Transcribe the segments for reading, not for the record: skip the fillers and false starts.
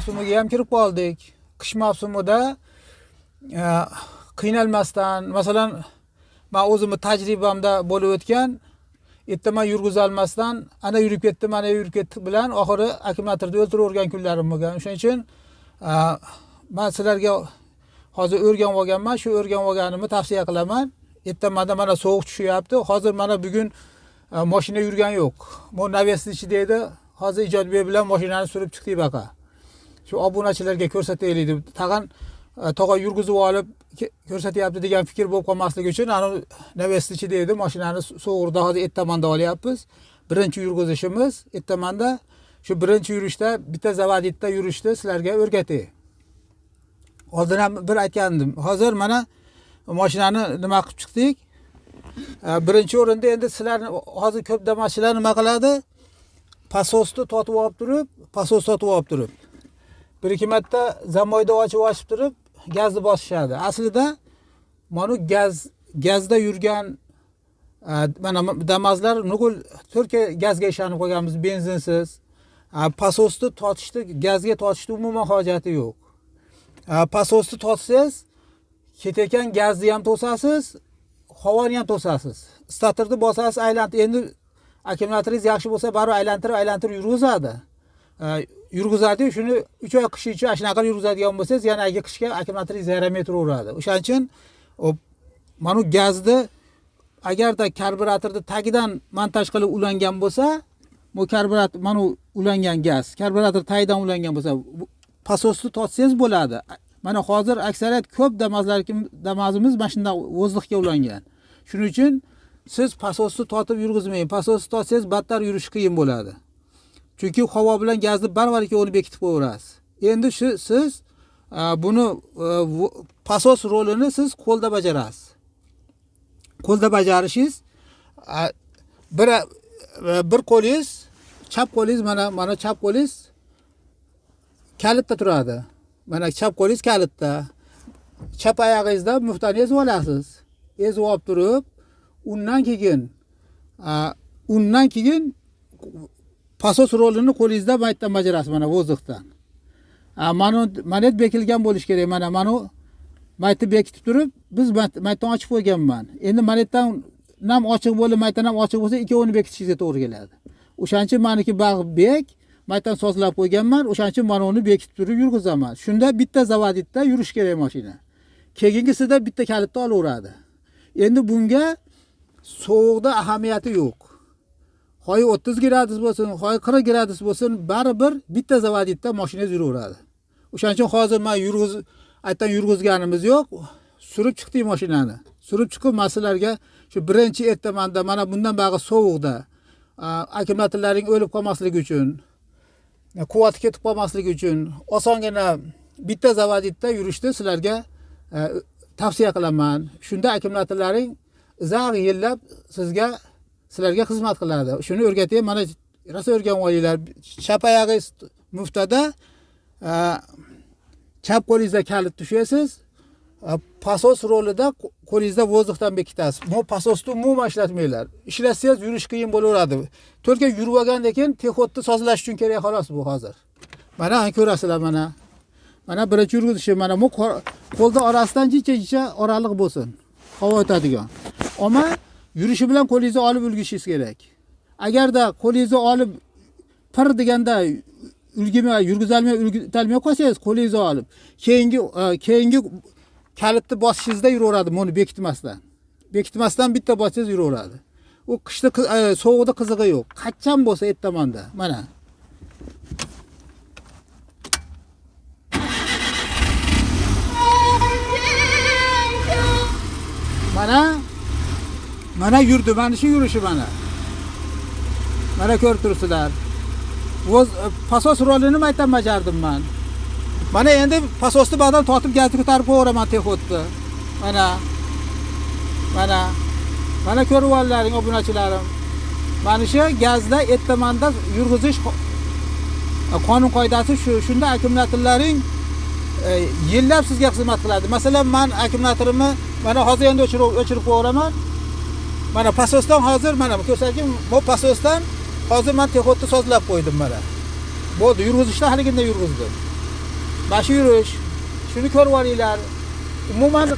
mavsumiga ham kirib qoldik. Qish mavsumida qiynalmasdan, masalan, men o'zimni tajribamda bo'lib o'tgan, ertaman yurgizolmasdan ana yurib ketdi, mana yurib ketdi bilan oxiri akkumulyatorni o'ltiravergan kunlarim bo'lgan. O'shaning uchun men sizlarga hozir o'rganib olganman, shu o'rganib olganimni tavsiya qilaman. Ertamanda mana sovuq tushyapti. Hozir mana bugun mashina yurgan yo'q. Bu navesni ichida edi. Hozir Ijodbek bilan mashinani surib chiqdik baqa. Shu obunachilarga ko'rsataylik deb, tag'in tog'a yurgizib olib ko'rsatyapti degan fikr bo'lib qolmasligi uchun ana navesni ichida edi. Mashinani sovuqda hozir ertamanda olyapmiz. Birinchi yurgizishimiz ertamanda. Shu birinchi yurishda bitta zavoditda yurishni sizlarga o'rgatay. Oldin ham bir aytgandim. Hozir mana mashinani nima qilib chiqdik? Birinchi o'rinda endi sizlar hozir ko'p damaschilar nima qiladi? Pasosni totib olib turib, pasos totib olib turib, bir ikki marta zamoyda ochib turib gazni bosishadi. Aslida mana gazda yurgan mana damazlar nuqul to'rtga gazga ishonib qolganmiz, benzinsiz. Pasosni totishni, gazga totishni umuman hojati yo'q. Pasosni totsangiz, ketayotgan gazni ham to'sasiz, havoni ham to'sasiz. Statorni bosasiz, aylantirib, endi akkumulatoringiz yaxshi bo'lsa, baribir aylantirib yurg'izadi. Yurg'izadi, shuni 3 oy qish ichi shunaqa qilib yurg'izadigan bo'lsangiz, yana qishga akkumulatoringiz yaramay turaveradi. O'shaning uchun mana bu gazni agarda karburatorni tagidan montaj qilib ulangan bo'lsa, bu karburator mana bu ulangan gaz, karburator tagidan ulangan bo'lsa, pasosni totsangiz bo'ladi. Mana hozir aksariyat ko'p damazimiz mana shunday vozdixga ulangan. Shuning uchun siz pasosni totib yurg'izmang. Pasosni totsangiz battar yurish qiyin bo'ladi. Chunki havo bilan gazni baravar ikkovini bekitib qo'yaverasiz. Endi shu siz buni pasos rolini siz qo'lda bajarasiz. Qo'lda bajarishingiz bir qo'lingiz, chap qo'lingiz mana chap qo'lingiz kalitda turadi. Mana chap qo'lingiz kalitda. Chap oyog'ingizda muftani ezib olasiz. Ezib olib turib, undan keyin pasos rolini qo'lingizda maytdan bajarasiz mana vozdixdan. Mana manet bekilgan bo'lish kerak. Mana maytni bekitib turib, biz maytdan ochib qo'yganman. Endi manetdan nam ochiq bo'lib, maytdan ham ochiq bo'lsa, ikkovini bekitishingizga to'g'ri keladi. O'shaning uchun meniki bag' bek, maytdan sozlab qo'yganman. O'shaning uchun mana uni bekitib turib yurg'izaman. Shunda bitta zavoditda yurish kerak mashina. Keyingisida bitta kalitni olaveradi. Endi bunga sovuqda ahamiyati yo'q. Hoy 30 gradus bo'lsin, hoy 40 gradus bo'lsin, baribir bitta zavoditda mashinangiz yuraveradi. O'shaning uchun hozir men aytdan yurg'izganimiz yo'q. Surib chiqdik mashinani. Surib chiqib masalalarga shu birinchi ertamanda mana bundan bag'i sovuqda akkumulyatorlaring o'lib qolmasligi uchun, quvvati ketib qolmasligi uchun osongina bitta zavoditda yurishni sizlarga tavsiya qilaman. Shunda akkumulyatorlaring uzoq yillab sizlarga xizmat qiladi. Shuni o'rgatay, mana rosa o'rganib olinglar. Chap oyog'ingiz muftada, chap qo'lingizda kalit tushasiz. Pasos rolida qo'lingizda vozdixdan bekitasiz. Bu pasosni umuman ishlatmanglar. Ishlatsangiz yurish qiyin bo'laveradi. To'rtga yurib olgandan keyin texodni sozlash uchun kerak xolos bu hozir. Mana ko'rasizlar mana. Mana birinchi yurgizishi mana bu qo'lda orasidan jicha-jicha oraliq bo'lsin. Havo o'tadigan. Ammo yurishi bilan qo'lingizni olib ulgishingiz kerak. Agarda qo'lingizni olib pir deganda ulgimay, yurgizolmay, ulgitolmay qolsangiz, qo'lingizni olib keyingi kalitni bosishingizda yuraveradi, buni bekitmasdan. Bekitmasdan bitta bossangiz yuraveradi. U qishda sovuqda qizig'i yo'q. Qachon bo'lsa ertamanda. Mana. Mana yurdi, mana shu yurishi mana. Mana ko'rib turibsizlar. Pasos rolini maytdan bajardim men. Mana endi pasosni ba'dan tortib gazni ko'tarib qo'yaveraman texodni. Mana. Mana ko'rib oldilaring obunachilarim. Mana shu gazda ertamanda yurg'izish qonun qoidasi shu. Shunda akkumulyatorlaring yillab sizga xizmat qiladi. Masalan, men akkumulyatorimni mana hozir endi o'chirib qo'yaveraman. Mana pasosdan hozir mana ko'rsatdim, bu pasosdan hozir men texodni sozlab qo'ydim mana. Bo'ldi, yurg'izishda haliginda yurg'izdim. Mana shu yurish, shuni ko'rib olinglar. Umuman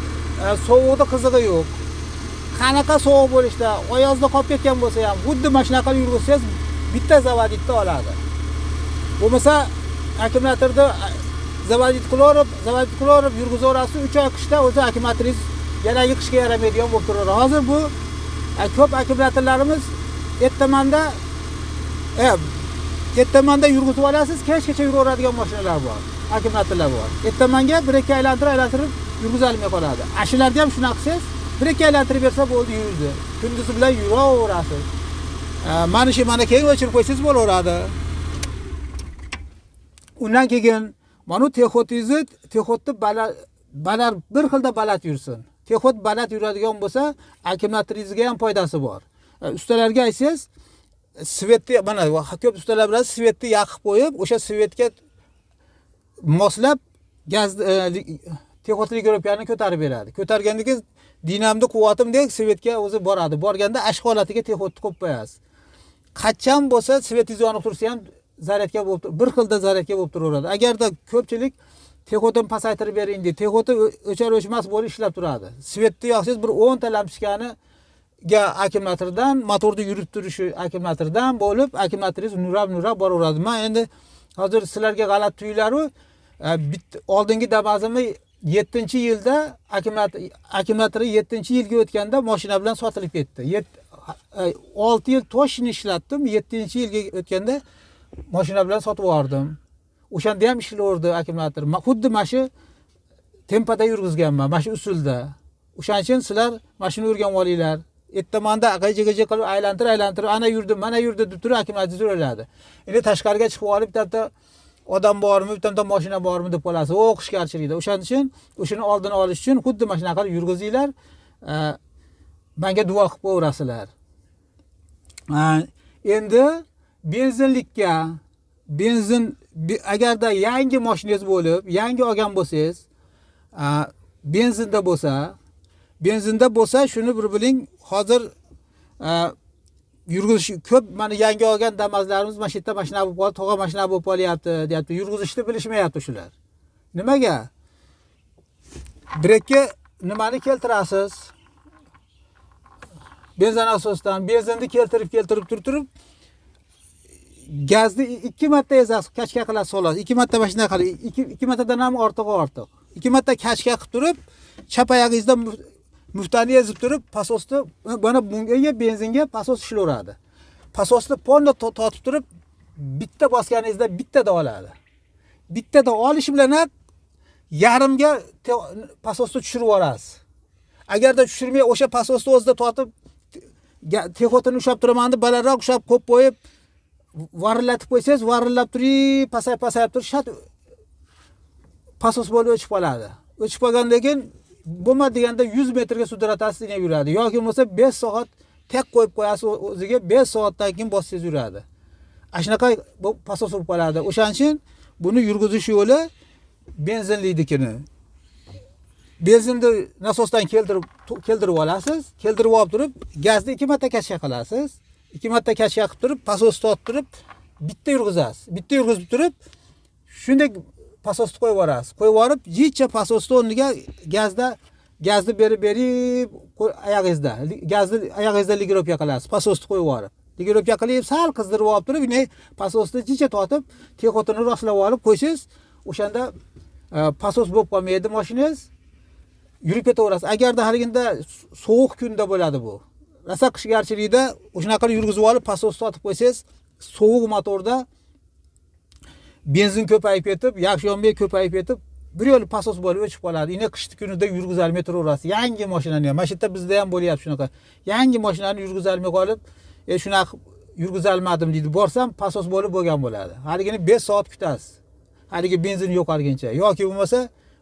sovuqda qizig'i yo'q. Qanaqa sovuq bo'lishda, oyozda qolib ketgan bo'lsa ham, xuddi mana shunaqa yurg'izsangiz bitta zavoditda oladi. Bo'lmasa akkumulyatorda zavodit qilaverib yurg'izaverasiz, 3 oy qishda o'zi akkumulyatoringiz yanagi qishga yaramaydigan bo'lib turadi. Hozir bu ko'p akkumulyatorlarimiz ertamanda yurg'izib olasiz, kechgacha yuraveradigan mashinalar bor, akkumulyatorlar bor. Ertamanga bir-ikki aylantirib yurg'izolmay qoladi. Shularga ham shunaqa qilsangiz, bir-ikki aylantirib bersa bo'ldi, yurdi. Kunduzi bilan yuraverasiz. Mana shu mana keyin o'chirib qo'ysangiz bo'laveradi. Undan keyin mana bu texotingizni, texotni baland bir xilda baland yursin. Texot baland yuradigan bo'lsa, akkumulyatoringizga ham foydasi bor. Ustalarga aytsangiz, svetni mana ko'p ustalar biladi, svetni yoqib qo'yib, o'sha svetga moslab gaz texotli ko'rpani ko'tarib beradi. Ko'targandan keyin dinamni quvvatimdek svetga o'zi boradi. Borganda ash holatiga texotni qo'yib qo'yasiz. Qachon bo'lsa svetingiz yonib tursa ham zaryadga bo'lib, bir xilda zaryadga bo'lib turaveradi. Agarda ko'pchilik texotini pasaytirib bering deydi, texoti o'char o'chmas bo'lib ishlab turadi. Svetni yoqsangiz bir 10 ta lampochkaniga akkumulyatordan, motorda yurib turishi akkumulyatordan bo'lib, akkumulyatoringiz nurab-nurab boraveradi. Men endi hozir sizlarga g'alati tuyulari, oldingi Damazimni 7-yilda akkumulyatori 7-yilga o'tganda mashina bilan sotilib ketdi. 6 yil toshni ishlatdim, 7-yilga o'tganda mashina bilan sotib yubordim. O'shanda ham ishlayverdi akkumulyator. Xuddi mana shu tempada yurg'izganman, mana shu usulda. O'shaning uchun sizlar mana shuni o'rganib olinglar. Ertamanda g'iji-g'iji qilib aylantirib, ana yurdim, mana yurdi deb turib akkumulyator o'ladi. Endi tashqariga chiqib olib bitta odam bormi, bitta mashina bormi deb qolasiz. O qishgarchilikda. O'shaning uchun o'shini oldini olish uchun xuddi mana shunaqa qilib yurg'izinglar. Menga duo qilib qo'yaverasizlar. Endi benzinlikka, benzin agarda yangi mashinangiz bo'lib, yangi olgan bo'lsangiz, benzinda bo'lsa shuni bir biling, hozir yurg'izish ko'p mana yangi olgan Damazlarimiz mana shu yerda mashina bo'lib qoldi, tog'a mashina bo'lib qolyapti, deyapti. Yurg'izishni bilishmayapti shular. Nimaga? Bir-ikki nimani keltirasiz? Benzin asosdan benzinni keltirib turib gazni 2 marta ezasiz, kachka qilasiz, xolos. 2 marta mashina qilib, 2 martadan ham ortiq. 2 marta kachka qilib turib, chap oyog'ingizda muftani ezib turib, pasosni mana bunga benzinga pasos ishlaveradi. Pasosni polni tortib turib, bitta bosganingizda bittada oladi. Bittada olishi bilan yarimga pasosni tushirib yuborasiz. Agarda tushirmay o'sha pasosni o'zida tortib, texotini ushlab turaman deb balandroq ushlab qo'yib qo'yib varillatib qo'ysangiz, varillab turib, pasayib turib, shat pasos bo'lib o'chib qoladi. O'chib qolgandan keyin bo'lmadi deganda 100 metrga sudratasiz degan yuradi. Yoki bo'lmasa 5 soat tek qo'yib qo'yasiz o'ziga, 5 soatdan keyin bossangiz yuradi. Ana shunaqa bu pasos bo'lib qoladi. O'shaning uchun buni yurg'izish yo'li benzinliknikini. Benzinni nasosdan keltirib olasiz, keltirib olib turib, gazni 2 marta kachka qilasiz. 2 marta kachka qilib turib, pasos tortib turib, bitta yurg'izasiz. Bitta yurg'izib turib, shunday pasosni qo'yib yuborasiz. Qo'yib yuborib, jicha pasosni o'rniga gazni berib oyog'ingizda, gazni oyog'ingizda ligirovka qilasiz. Pasosni qo'yib yuborib, ligirovka qilib, sal qizdirib olib turib, yine pasosni jicha tortib, texotini rostlab olib qo'ysangiz, o'shanda pasos bo'lib qolmaydi mashinangiz. Yurib ketaverasiz. Agarda haliginda sovuq kunda bo'ladi bu. Rosa qishgarchilikda o'shanaqa qilib yurg'izib olib pasos tortib qo'ysangiz, sovuq motorda benzin ko'payib ketib, yaxshi yonmay ko'payib ketib, bir yo'l pasos bo'lib o'chib qoladi. Ine qishni kunida yurg'izolmay turaverasiz. Yangi mashinani ham, mana shu yerda bizda ham bo'lyapti shunaqa. Yangi mashinani yurg'izolmay qolib, shunaqa yurg'izolmadim deydi. Borsam pasos bo'lib bo'lgan bo'ladi. Haligini 5 soat kutasiz. Haligi benzin yo'qolguncha yoki bo'lmasa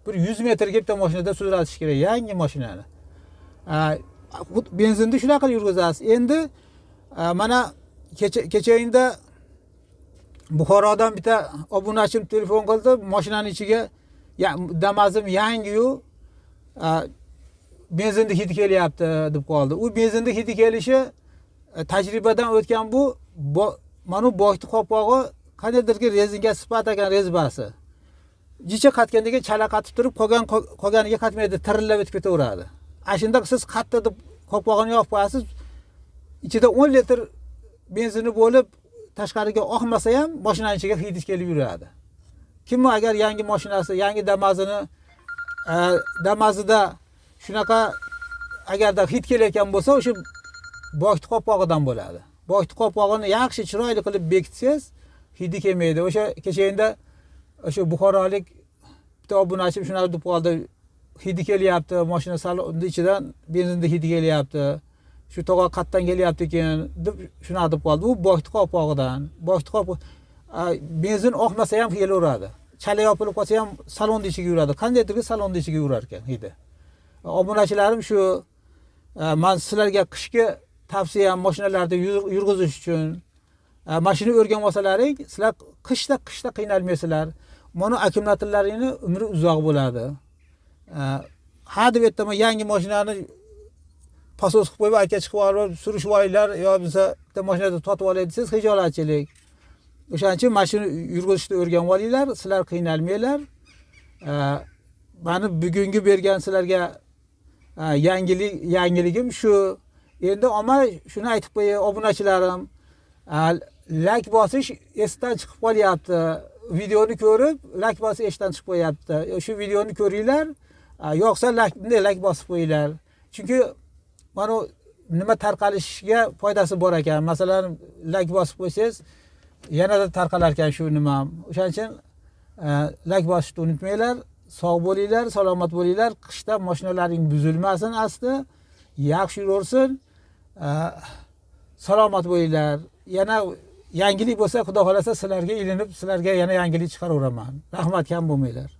bir 100 metrga bitta mashinada sudratish kerak yangi mashinani. Benzinni shunaqa qilib yurg'izasiz. Endi mana kechayinda Buxorodan bitta obunachim telefon qildi, mashinani ichiga Damazim yangi-yu, benzinni hidi kelyapti deb qoldi. U benzinni hidi kelishi tajribadan o'tgan bu mana bu bokni qopqog'i qandaydirki rezinga sifat ekan rezbasi. Jicha qatgandan keyin chala qatib turib, qolganiga qatmaydi, tirillab o'tib ketaveradi. Ana shunda siz qattiq deb qopqog'ini yopib qo'yasiz. Ichida 10 litr benzini bo'lib, tashqariga oqmasa ham mashinaning ichiga hidi kelib yuradi. Kimmi agar yangi mashinasi, yangi Damazini Damazida shunaqa agarda hid kelayotgan bo'lsa, o'sha bokni qopqog'idan bo'ladi. Bokni qopqog'ini yaxshi chiroyli qilib bekitsangiz, hidi kelmaydi. O'sha kechagina o'sha buxorolik bitta obunachi shunaqa deb qoldi. Hidi kelyapti, mashina salonni ichidan benzinda hidi kelyapti. Shu tog'a qatdan kelyapti ekan deb shunaqa deb qoldi. U bokni qopqog'idan, bokni qop benzin oqmasa ham kelaveradi. Chala yopilib qolsa ham salonni ichiga yuradi. Qandaydir salonni ichiga yurar ekan hidi. Obunachilarim, shu men sizlarga qishki tavsiyam mashinalarda yurg'izish uchun mashina o'rganib olsalaring, sizlar qishda qiynalmaysizlar. Mana akkumulyatorlaringni umri uzoq bo'ladi. Ha deb aytaman, yangi mashinani pasos qilib qo'yib, aka chiqib olib surishib olinglar, yo bo'lmasa bitta mashinada totib olay desangiz xijolatchilik. O'shaning uchun mashina yurg'izishni o'rganib olinglar, sizlar qiynalmanglar. Meni bugungi bergan sizlarga yangiligim shu. Endi ammo shuni aytib qo'yay obunachilarim, like bosish esdan chiqib qolyapti. Videoni ko'rib like bosish esdan chiqib qo'yapti. Shu videoni ko'ringlar, yo'qsa like bosib qo'yinglar. Chunki mana nima tarqalishiga foydasi bor ekan. Masalan, like bosib qo'ysangiz yanada tarqalar ekan shu nima. O'shaning uchun like bosishni unutmanglar. Sog' bo'linglar, salomat bo'linglar. Qishda mashinalaring buzilmasin asli, yaxshi yuraversin. Salomat bo'linglar. Yana yangilik bo'lsa, Xudo xolasa sizlarga ilinib, sizlarga yana yangilik chiqaraveraman. Rahmat, kam bo'lmanglar.